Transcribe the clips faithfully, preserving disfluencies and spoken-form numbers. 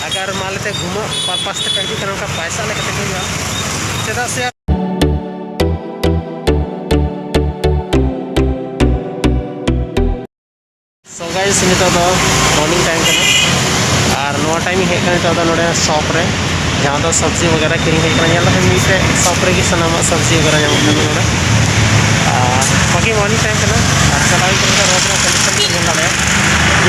ᱟᱜᱟᱨ ᱢᱟᱱ ᱞᱮᱛᱮ ᱜᱷᱩᱢᱟᱹᱜ ᱯᱟᱨᱯᱟᱥ ᱛᱮᱯᱮ ᱦᱤᱡᱩᱜ ᱠᱟᱱᱟ, ᱚᱱᱠᱟ ᱯᱟᱭᱥᱟ ᱞᱮᱠᱟ ᱛᱮᱯᱮ ᱦᱤᱡᱩᱜᱼᱟ᱾ ᱪᱮᱫᱟᱜ ᱥᱮ So guys, ᱱᱤᱛᱚᱜ ᱫᱚ morning time ᱠᱟᱱᱟ ᱟᱨ ᱱᱚᱣᱟ time ᱤᱧ ᱦᱮᱡ ᱠᱟᱱᱟ ᱱᱤᱛᱚᱜ ᱫᱚ ᱱᱚᱰᱮ shop ᱨᱮ, ᱡᱟᱦᱟᱸ ᱫᱚ ᱥᱚᱵᱽᱡᱤ ᱵᱟᱜᱮᱨᱟ ᱠᱤᱨᱤᱧ ᱦᱮᱡ ᱠᱟᱱᱟ᱾ ᱧᱮᱞ ᱫᱟᱯᱮ ᱢᱤᱫᱴᱮᱡ shop ᱨᱮᱜᱮ ᱥᱟᱱᱟᱢᱟᱜ ᱥᱚᱵᱽᱡᱤ ᱵᱟᱜᱮᱨᱟ ᱧᱟᱢᱚᱜ ᱠᱟᱱᱟ ᱱᱚᱰᱮ᱾ ᱟᱨ ᱵᱟᱠᱤ morning time ᱠᱟᱱᱟ ᱟᱨ ᱪᱟᱞᱟᱣ ᱦᱩᱭᱩᱜ ᱠᱟᱱᱟ ᱱᱚᱰᱮ road ᱨᱮ condition ᱧᱮᱞ ᱫᱟᱲᱮᱭᱟᱜᱼᱟ᱾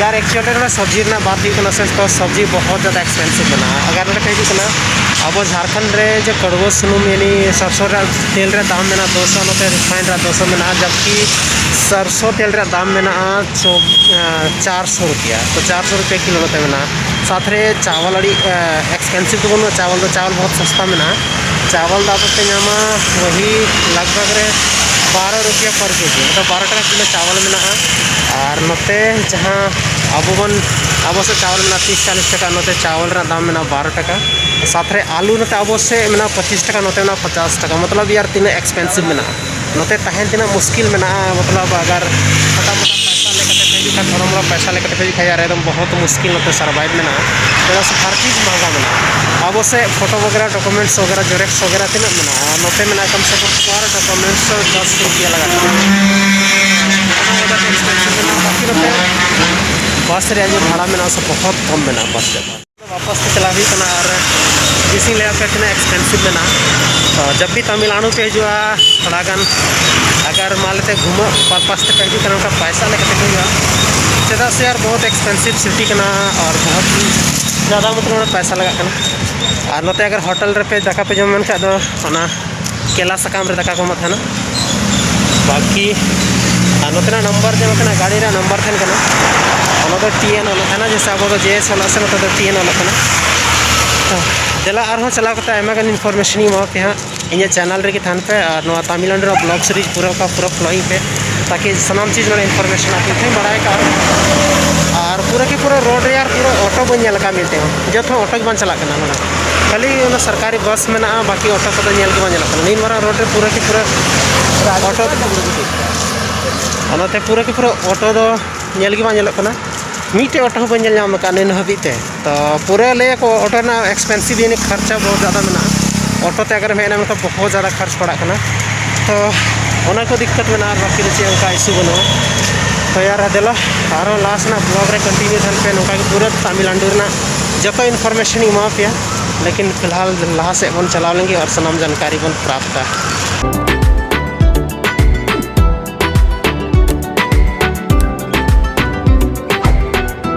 ᱭᱟᱨ, actually ᱱᱚᱰᱮ ᱥᱚᱵᱽᱡᱤ ᱨᱮᱱᱟᱜ ᱵᱟᱛ ᱦᱩᱭᱩᱜ ᱠᱟᱱᱟ ᱥᱮ, ᱛᱚ ᱥᱚᱵᱽᱡᱤ ᱵᱚᱦᱚᱛ ᱡᱟᱫᱟ expensive ᱢᱮᱱᱟᱜᱼᱟ᱾ ᱟᱜᱟᱨ ᱱᱚᱰᱮ ᱯᱮ ᱦᱤᱡᱩᱜ ᱠᱟᱱᱟ, ᱟᱵᱚ ᱡᱷᱟᱲᱠᱷᱚᱸᱰ ᱨᱮ ᱡᱮ ᱠᱟᱹᱲᱣᱟᱹ ᱥᱩᱱᱩᱢ ᱭᱟᱱᱤ ᱥᱚᱨᱥᱚ ᱨᱮᱭᱟᱜ ᱛᱮᱞ ᱨᱮᱭᱟᱜ ᱫᱟᱢ ᱢᱮᱱᱟᱜᱼᱟ ᱫᱩᱥᱚ, ᱱᱚᱛᱮ refined ᱨᱮᱭᱟᱜ ᱫᱩᱥᱚ ᱢᱮᱱᱟᱜᱼᱟ, ᱡᱟᱵᱠᱤ ᱥᱚᱨᱥᱚ ᱛᱮᱞ ᱨᱮᱭᱟᱜ ᱫᱟᱢ ᱢᱮᱱᱟᱜᱼᱟ ᱪᱚ-, ᱟᱸ, ᱪᱟᱨᱥᱚ ᱨᱩᱯᱤᱭᱟ᱾ ᱛᱚ ᱪᱟᱨᱥᱚ ᱨᱩᱯᱤᱭᱟ ᱠᱤᱞᱳ ᱱᱚᱛᱮ ᱢᱮᱱᱟᱜᱼᱟ᱾ ᱥᱟᱛ ᱨᱮ ᱪᱟᱣᱟᱞ ᱟᱹᱰᱤ, ᱟᱸ, expensive ᱫᱚ ᱵᱟᱹᱱᱩᱜᱼᱟ, ᱪᱟᱣᱟᱞ ᱫᱚ, ᱪᱟᱣᱟᱞ ᱵᱚᱦᱚᱛ ᱥᱚᱥᱛᱟ ᱢᱮᱱᱟᱜᱼᱟ᱾ ᱪᱟᱣᱟᱞ ᱫᱚ ᱟᱯᱮ ᱯᱮ ᱧᱟᱢᱟ ᱣᱟᱦᱤ ᱞᱟᱜᱽ ᱵᱷᱟᱜᱽ ᱨᱮ ᱵᱟᱨᱚ ᱨᱩᱯᱤᱭᱟ per KG, ᱢᱚᱛᱞᱚᱵ ᱵᱟᱨᱚ ᱴᱟᱠᱟ ᱠᱤᱞᱳ ᱪᱟᱣᱟᱞ ᱢᱮᱱᱟᱜᱼᱟ᱾ ᱟᱨ ᱱᱚᱛᱮ ᱡᱟᱦᱟᱸ ᱟᱵᱚ ᱵᱚᱱ, ᱟᱵᱚ ᱥᱮᱫ ᱪᱟᱣᱟᱞ ᱢᱮᱱᱟᱜᱼᱟ ᱛᱤᱥ ᱪᱟᱞᱤᱥ ᱴᱟᱠᱟ, ᱱᱚᱛᱮ ᱪᱟᱣᱟᱞ ᱨᱮᱱᱟᱜ ᱫᱟᱢ ᱢᱮᱱᱟᱜᱼᱟ ᱵᱟᱨᱚ ᱴᱟᱠᱟ᱾ ᱥᱟᱛ ᱨᱮ ᱟᱞᱩ ᱱᱚᱛᱮ ᱟᱵᱚ ᱥᱮᱫ ᱢᱮᱱᱟᱜᱼᱟ ᱯᱚᱸᱪᱤᱥ ᱴᱟᱠᱟ, ᱱᱚᱛᱮ ᱢᱮᱱᱟᱜᱼᱟ ᱯᱚᱪᱟᱥ ᱴᱟᱠᱟ᱾ ᱢᱚᱛᱞᱚᱵ ᱭᱟᱨ, ᱛᱤᱱᱟᱹᱜ expensive ᱢᱮᱱᱟᱜᱼᱟ᱾ ᱱᱚᱛᱮ ᱛᱟᱦᱮᱱ ᱛᱤᱱᱟᱹᱜ ᱢᱩᱥᱠᱤᱞ ᱢᱮᱱᱟᱜᱼᱟ, ᱢᱚᱛᱞᱚᱵ ᱟᱜᱟᱨ ᱯᱷᱚᱴᱟ ᱯᱷᱚᱴᱟ ᱯᱟᱭᱥᱟ ᱞᱮᱠᱟᱛᱮ ᱯᱮ ᱦᱤᱡᱩᱜ ᱠᱷᱟᱱ, ᱫᱷᱚᱨᱚᱢ ᱦᱚᱲ ᱯᱟᱭᱥᱟ ᱞᱮᱠᱟᱛᱮ ᱯᱮ ᱦᱤᱡᱩᱜ ᱠᱷᱟᱱ, ᱭᱟᱨ ᱮᱠᱫᱚᱢ ᱵᱚᱦᱚᱛ ᱢᱩᱥᱠᱤᱞ ᱱᱚᱛᱮ survive ᱢᱮᱱᱟᱜᱼᱟ᱾ ᱪᱮᱫᱟᱜ ᱥᱮ ᱦᱟᱨ ᱪᱤᱡᱽ ᱢᱚᱦᱚᱝᱜᱟ ᱢᱮᱱᱟᱜᱼᱟ᱾ ᱟᱵᱚ ᱥᱮᱫ ᱯᱷᱳᱴᱳ ᱵᱟᱜᱮᱨᱟ, documents ᱵᱟᱜᱮᱨᱟ, ᱡᱮᱨᱚᱠᱥ ᱵᱟᱜᱮᱨᱟ ᱛᱤᱱᱟᱹᱜ ᱢᱮᱱᱟᱜᱼᱟ, ᱱᱚᱛᱮ ᱢᱮᱱᱟᱜᱼᱟ ᱠᱚᱢ ᱥᱮ ᱠᱚᱢ ᱯᱟᱨ documents ᱫᱚᱥ ᱨᱩᱯᱤᱭᱟ ᱞᱟᱜᱟᱜ ᱠᱟᱱᱟ᱾ ᱚᱱᱟ ᱠᱚᱫᱚ expensive ᱢᱮᱱᱟᱜᱼᱟ᱾ ᱵᱟᱠᱤ ᱱᱚᱛᱮ ᱵᱟᱥ ᱨᱮᱭᱟᱜ ᱡᱮ ᱵᱷᱟᱲᱟ ᱢᱮᱱᱟᱜᱼᱟ, ᱥᱮ ᱵᱚᱦᱚᱛ ᱠᱚᱢ ᱢᱮᱱᱟᱜᱼᱟ ᱵᱟᱥ ᱨᱮᱭᱟᱜ ᱵᱷᱟᱲᱟ᱾ ᱵᱟᱯᱟᱥ ᱛᱮ ᱪᱟᱞᱟᱣ ᱦᱩᱭᱩᱜ ᱠᱟᱱᱟ ᱟᱨ ᱵᱮᱥᱤᱧ ᱞᱟᱹᱭ ᱟᱯᱮᱭᱟ ᱛᱤᱱᱟᱹᱜ expensive ᱢᱮᱱᱟᱜᱼᱟ᱾ ᱛᱚ ᱡᱟᱵ ᱵᱷᱤ ᱛᱟᱢᱤᱞᱱᱟᱲᱩ ᱯᱮ ᱦᱤᱡᱩᱜᱼᱟ, ᱛᱷᱚᱲᱟ ᱜᱟᱱ ᱟᱜᱟᱨ ᱢᱟᱱ ᱞᱮᱛᱮ ᱜᱷᱩᱢᱟᱹᱜ ᱯᱟᱨᱯᱟᱥ ᱛᱮᱯᱮ ᱦᱤᱡᱩᱜ ᱠᱟᱱᱟ, ᱚᱱᱠᱟ ᱯᱟᱭᱥᱟ ᱞᱮᱠᱟ ᱛᱮᱯᱮ ᱦᱤᱡᱩᱜᱼᱟ᱾ ᱪᱮᱫᱟᱜ ᱥᱮ ᱭᱟᱨ, ᱵᱚᱦᱩᱛ expensive city ᱠᱟᱱᱟ ᱟᱨ ᱵᱚᱦᱩᱛ ᱡᱟᱫᱟ ᱢᱚᱛᱞᱚᱵ ᱱᱚᱰᱮ ᱯᱟᱭᱥᱟ ᱞᱟᱜᱟᱜ ᱠᱟᱱᱟ᱾ ᱟᱨ ᱱᱚᱛᱮ ᱟᱜᱟᱨ ᱦᱳᱴᱮᱞ ᱨᱮᱯᱮ ᱫᱟᱠᱟ ᱯᱮ ᱡᱚᱢ ᱢᱮᱱᱠᱷᱟᱱ ᱫᱚ ᱚᱱᱟ ᱠᱮᱞᱟ ᱥᱟᱠᱟᱢ ᱨᱮ ᱫᱟᱠᱟ ᱠᱚ ᱮᱢᱚᱜ ᱛᱟᱦᱮᱱᱟ᱾ ᱵᱟᱠᱤ ᱟᱨ ᱱᱚᱛᱮᱱᱟᱜ ᱱᱟᱢᱵᱟᱨ ᱡᱟᱦᱟᱸ ᱠᱟᱱᱟ, ᱜᱟᱹᱰᱤ ᱨᱮᱱᱟᱜ ᱱᱟᱢᱵᱟᱨ ᱛᱟᱦᱮᱱ ᱠᱟᱱᱟ, ᱚᱱᱟ ᱫᱚ ᱴᱤ ᱮᱱ ᱚᱞᱚᱜ ᱛᱟᱦᱮᱱᱟ᱾ ᱡᱮᱭᱥᱮ ᱟᱵᱚ ᱫᱚ ᱡᱮ ᱮᱥ ᱚᱞᱚᱜ ᱥᱮ, ᱱᱚᱛᱮ ᱫᱚ ᱴᱤ ᱮᱱ ᱚᱞᱚᱜ ᱠᱟᱱᱟ᱾ ᱛᱚ ᱫᱮᱞᱟ ᱟᱨᱦᱚᱸ ᱪᱟᱞᱟᱣ ᱠᱟᱛᱮ ᱟᱭᱢᱟ ᱜᱟᱱ information ᱤᱧ ᱮᱢᱟ ᱯᱮᱭᱟ ᱦᱟᱸᱜ᱾ ᱤᱧᱟᱹᱜ channel ᱨᱮᱜᱮ ᱛᱟᱦᱮᱱ ᱯᱮ ᱟᱨ ᱱᱚᱣᱟ ᱛᱟᱢᱤᱞᱱᱟᱲᱩ ᱨᱮᱱᱟᱜ vlog series ᱯᱩᱨᱟᱹ ᱠᱟ ᱯᱩᱨᱟᱹ follow ᱤᱧ ᱯᱮ, ᱛᱟᱠᱤ ᱥᱟᱱᱟᱢ ᱪᱤᱡᱽ ᱱᱚᱰᱮ information ᱟᱯᱮ ᱴᱷᱮᱱ ᱵᱟᱲᱟᱭ ᱠᱟᱜᱼᱟ᱾ ᱟᱨ ᱯᱩᱨᱟᱹ ᱠᱤ ᱯᱩᱨᱟᱹ road ᱨᱮ ᱟᱨ ᱯᱩᱨᱟᱹ auto ᱵᱟᱹᱧ ᱧᱮᱞ ᱟᱠᱟᱫ ᱢᱤᱫᱴᱮᱱ ᱦᱚᱸ, ᱡᱚᱛᱚ auto ᱜᱮ ᱵᱟᱝ ᱪᱟᱞᱟᱜ ᱠᱟᱱᱟ ᱱᱚᱰᱮ᱾ ᱠᱷᱟᱹᱞᱤ ᱚᱱᱟ ᱥᱚᱨᱠᱟᱨᱤ ᱵᱟᱥ ᱢᱮᱱᱟᱜᱼᱟ, ᱵᱟᱹᱠᱤ auto ᱠᱚᱫᱚ ᱧᱮᱞ ᱜᱮ ᱵᱟᱝ ᱧᱮᱞᱚᱜ ᱠᱟᱱᱟ᱾ ᱱᱤᱱ ᱢᱟᱨᱟᱝ road ᱨᱮ ᱯᱩᱨᱟᱹ ᱠᱤ ᱯᱩᱨᱟᱹ auto, ᱚᱱᱟᱛᱮ ᱯᱩᱨᱟᱹ ᱠᱤ ᱯᱩᱨᱟᱹ auto ᱫᱚ ᱧᱮᱞ ᱜᱮ ᱵᱟᱝ ᱧᱮᱞᱚᱜ ᱠᱟᱱᱟ᱾ ᱢᱤᱫᱴᱮᱡ ᱚᱴᱳ ᱦᱚᱸ ᱵᱟᱹᱧ ᱧᱮᱞ ᱧᱟᱢ ᱟᱠᱟᱫ ᱱᱤᱱ ᱦᱟᱹᱵᱤᱡ ᱛᱮ᱾ ᱛᱚ ᱯᱩᱨᱟᱹ ᱞᱟᱹᱭᱟᱠᱚ ᱚᱴᱳ ᱨᱮᱱᱟᱜ ᱮᱠᱥᱯᱮᱱᱥᱤᱵᱷ ᱭᱟᱱᱤ ᱠᱷᱚᱨᱪᱟ ᱵᱚᱦᱩᱛ ᱡᱟᱫᱟ ᱢᱮᱱᱟᱜᱼᱟ᱾ ᱚᱴᱳ ᱛᱮ ᱟᱜᱟᱨ ᱮᱢ ᱦᱮᱡ ᱮᱱᱟ ᱢᱮᱱᱠᱷᱟᱱ ᱵᱚᱦᱩᱛ ᱡᱟᱫᱟ ᱠᱷᱚᱨᱪ ᱯᱟᱲᱟᱜ ᱠᱟᱱᱟ᱾ ᱛᱚ ᱚᱱᱟ ᱠᱚ ᱫᱤᱠᱠᱟᱛ ᱢᱮᱱᱟᱜᱼᱟ, ᱟᱨ ᱵᱟᱹᱠᱤ ᱫᱚ ᱪᱮᱫ ᱚᱱᱠᱟ ᱤᱥᱩ ᱵᱟᱹᱱᱩᱜᱼᱟ᱾ ᱛᱚ ᱭᱟᱨ ᱫᱮᱞᱟ ᱟᱨᱦᱚᱸ ᱞᱟᱦᱟ ᱥᱮᱱᱟᱜ ᱵᱞᱚᱜ ᱨᱮ ᱠᱚᱱᱴᱤᱱᱤᱭᱩ ᱛᱟᱦᱮᱱ ᱯᱮ, ᱱᱚᱝᱠᱟ ᱜᱮ ᱯᱩᱨᱟᱹ ᱛᱟᱢᱤᱞᱱᱟᱰᱩ ᱨᱮᱱᱟᱜ ᱡᱚᱛᱚ ᱤᱱᱯᱷᱚᱨᱢᱮᱥᱚᱱ ᱤᱧ ᱮᱢᱟ ᱯᱮᱭᱟ᱾ ᱞᱮᱠᱤᱱ ᱯᱷᱤᱞᱦᱟᱞ ᱞᱟᱦᱟ ᱥᱮᱫ ᱵᱚᱱ ᱪᱟᱞᱟᱣ ᱞᱮᱱ ᱜᱮ ᱟᱨ ᱥᱟᱱᱟᱢ ᱡᱟᱱᱠᱟᱨᱤ ᱵᱚᱱ ᱯᱨᱟᱯᱛᱟ᱾